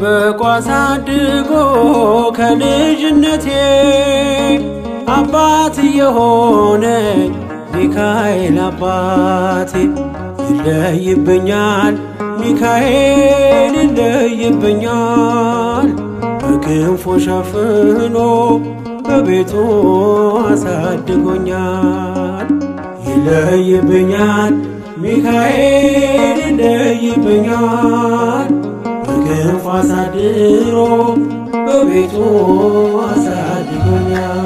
ጠብቆ አሳድጎ ከልጅነቴ አባት የሆነኝ ሚካኤል አባቴ ይለይብኛል ሚካኤል ይለይብኛል በክንፉ ሸፍኖ በቤቱ አሳድጎኛል ይለይብኛል ሚካኤል ይለይብኛል በክንፉ አሳድሮ በቤቱ አሳድጎኛል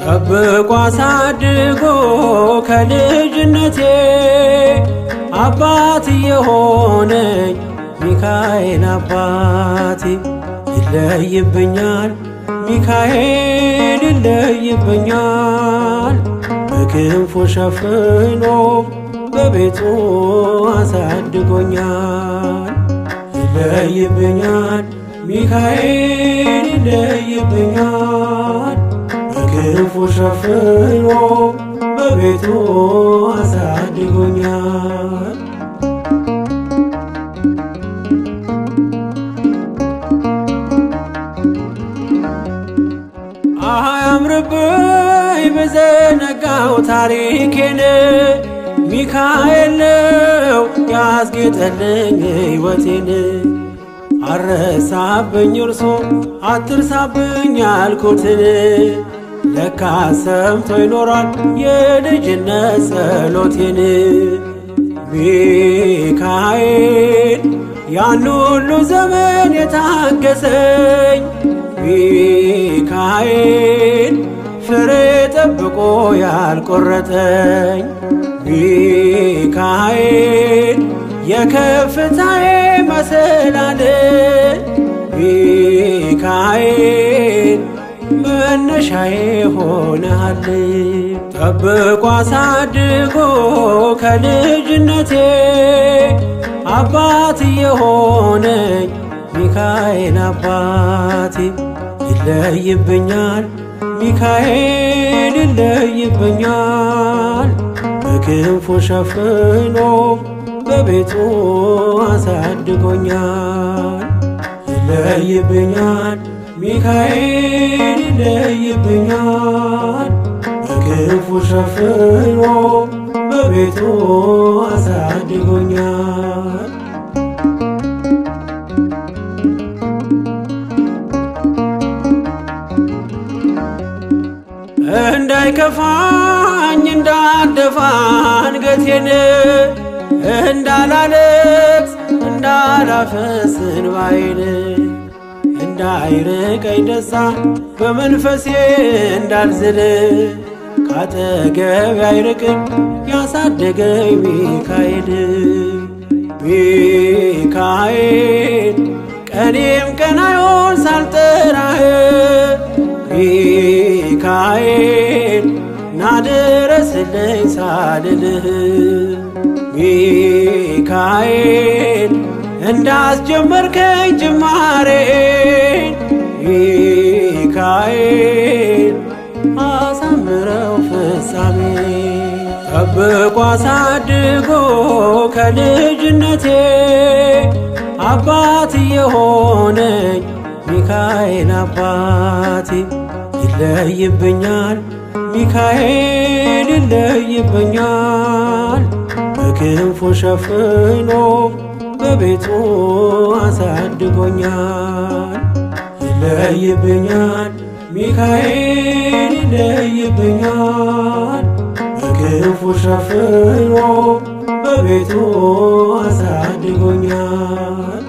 ጠብቆ አሳድጎ ከልጅነቴ አባት የሆነኝ ሚካኤል አባቴ ይለይብኛል ሚካኤል ይለይብኛል በክንፉ ሸፍኖ በቤቱ አሳድጎኛል ይለይብኛል ሚካኤል ይለይብኛል በክንፉ ሸፍኖ በቤቱ አሳድጎኛል። አያምርብኝ በዘነጋው ታሪኬን ሚካኤል ነው ያስጌጠልኝ ሕይወቴን አረሳብኝ እርሶ አትርሳብኝ ያልኩትን ለካ ሰምቶ ይኖራል የልጅነት ጸሎቴን ሚካኤል ያን ሁሉ ዘመን የታገሰኝ ሚካኤል ፍሬ ጠብቆ ያልቆረጠኝ ሚካኤል የከፍታዬ መሰላል ሚካኤል መነሻዬ ሆነሃል። ጠብቆ አሳድጎ ከልጅነቴ አባት የሆነኝ ሚካኤል አባቴ ይለይብኛል ሚካኤል ይለይብኛል በክንፉ ሸፍኖ በቤቱ አሳድጎኛል ይለይብኛል ሚካኤል ይለይብኛል በክንፉ ሸፍኖ በቤቱ አሳድጎኛል። እንዳይከፋኝ እንዳልደፋ አንገቴን እንዳላለቅስ እንዳላፈስ እንባዬን እንዳይርቀኝ ደስታ በመንፈሴ እንዳልዝል ካጠገቤ አይርቅም ያሳደገኝ ሚካኤል ሚካኤል ቀኔም ቀን አይሆን ሳልጠራህ ሚካኤል ናድረስልኝ ሳልልህ ሚካኤል እንዳስጀመርከኝ ጅማሬን ሚካኤል አሳምረው ፍጻሜ ጠብቆ አሳድጎ ከልጅነቴ አባት የሆነኝ ሚካኤል አባቴ ይለይብኛል ሚካኤል ይለይብኛል በክንፉ ሸፍኖ በቤቱ አሳድጎኛል ይለይብኛል ሚካኤል ይለይብኛል በክንፉ ሸፍኖ በቤቱ አሳድጎኛል።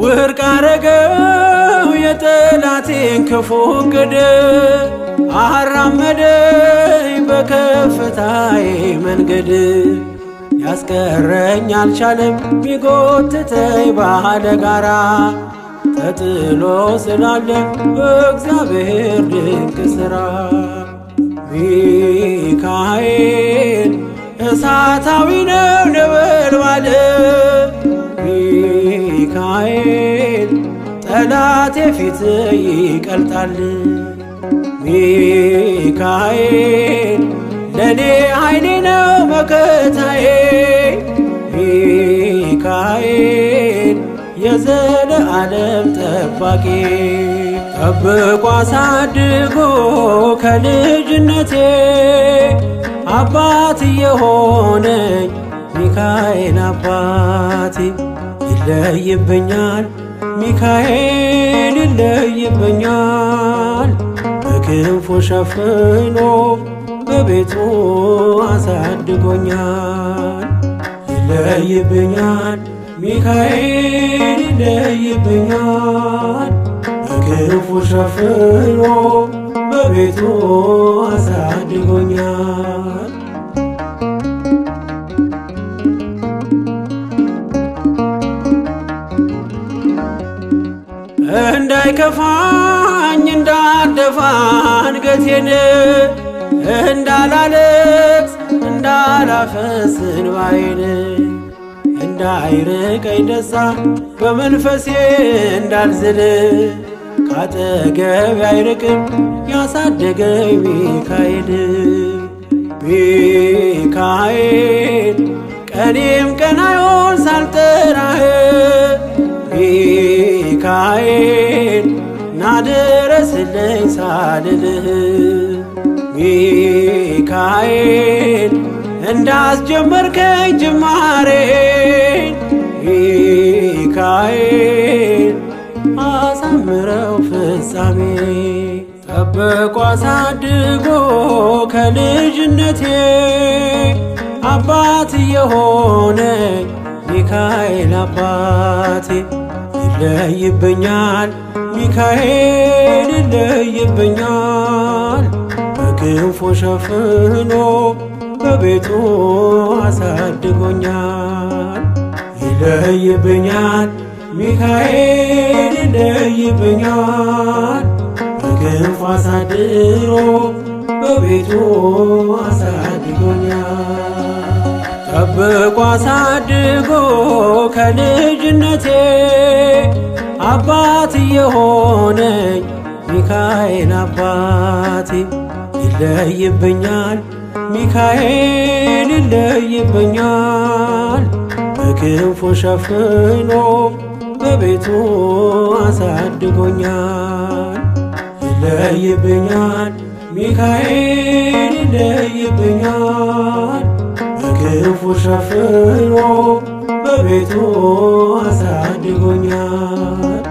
ውርቅ አረገው የጠላቴን ክፉ እቅድ አራመደኝ በከፍታዬ መንገድ ያስቀረኝ አልቻለም ቢጎትተኝ ባለ ጋራ ተጥሎ ስላለ በእግዚአብሔር ድንቅ ሥራ ሚካኤል እሳታዊ ነው ነበልባል ሚካኤል ጠላቴ ፊት ይቀልጣል ሚካኤል ለኔ ኃይሌ ነው መከታዬ። ሚካኤል የዘለዓለም ጠባቂ፣ ጠብቆ አሳድጎ ከልጅነቴ አባት የሆነኝ ሚካኤል አባቴ። ይለይብኛል ሚካኤል ይለይብኛል፣ በክንፉ ሸፍኖ በቤቱ አሳድጎኛል። ይለይብኛል ሚካኤል ይለይብኛል፣ በክንፉ ሸፍኖ በቤቱ አሳድጎኛል። እንዳይከፋኝ እንዳልደፋ አንገቴን፣ እንዳላለቅስ እንዳላፈስ እንባዬን፣ እንዳይርቀኝ ደስታ በመንፈሴ እንዳልዝል፣ ካጠገቤ አይርቅም ያሳደገኝ ሚካኤል። ሚካኤል ቀኔም ቀናዮን ሳልጠራህ፣ ሚካኤል ናድረስልኝ ሳልልህ፣ ሚካኤል እንዳስጀመርከኝ ጅማሬን፣ ሚካኤል አሳምረው ፍጻሜ። ጠብቆ አሳድጎ ከልጅነቴ አባት የሆነ ሚካኤል አባቴ። ይለይብኛል ሚካኤል ይለይብኛል፣ በክንፉ ሸፍኖ በቤቱ አሳድጎኛል። ይለይብኛል ሚካኤል ይለይብኛል፣ በክንፉ አሳድሮ በቤቱ አሳድጎኛል። ጠብቆ አሳድጎ ከልጅነቴ አባት የሆነኝ ሚካኤል አባቴ። ይለይብኛል ሚካኤል ይለይብኛል፣ በክንፉ ሸፍኖ በቤቱ አሳድጎኛል። ይለይብኛል ሚካኤል ይለይብኛል፣ በክንፉ ሸፍኖ በቤቱ አሳድጎኛል።